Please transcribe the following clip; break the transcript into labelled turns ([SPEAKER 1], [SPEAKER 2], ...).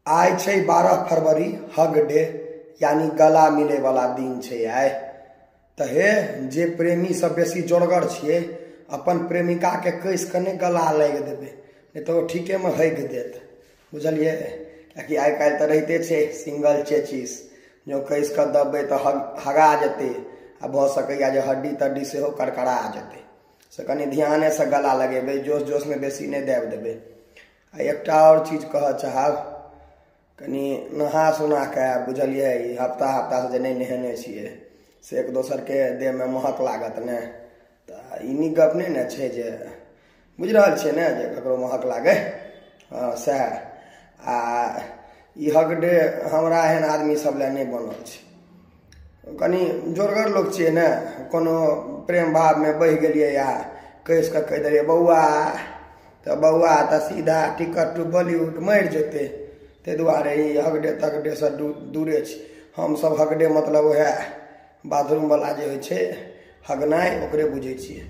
[SPEAKER 1] आइ छै 12 फरवरी, hug day, यानी गला मिले वाला दिन छै आइ। तऽ हे जे प्रेमी सब बेसी जोरगर छियै, अपन प्रेमिका के कसि कऽ नहि गला लागि देबै, नहि तऽ ओ ठीकेमे हगि देत, बुझलियै? किएकि आइ काल्हि तऽ रहिते छै सिंगल चेचिस, जँ कसि कऽ दबबै तऽ हगा जेतै आ भऽ सकैए जे हड्डी तड्डी सेहो करकरा जेतै। से कनि ध्यानेसँ गला लगेबै, जोश जोशमे बेसी नहि दाबि देबै। आ एकटा आओर चीज कहऽ चाहब, कनि नहा सोना कऽ आयब, बुझलियै? ई हफ्ता हफ्तासँ जे नहि नहेने छियै से एक दोसरके देहमे महक लागत ने, तऽ ई नीक गप नहि ने छै जे बुझि रहल छियै ने जे ककरो महक लागै। हँ सएह। आ ई हग डे हमरा एहन आदमी सब लए नहि बनल छै। कनि जोरगर लोक छियै ने, कोनो प्रेम भावमे बहि गेलियै आ कसि कऽ कहि देलियै बौआ, तऽ बौआ तऽ सीधा टिकट टू बॉलीवुड मरि जेतै। ताहि दुआरे ई हगडे तगडेसँ दूरे छी हमसभ। हगडे मतलब उएह बाथरूमवला जे होइ छै हगनाइ, ओकरे बुझै छियै।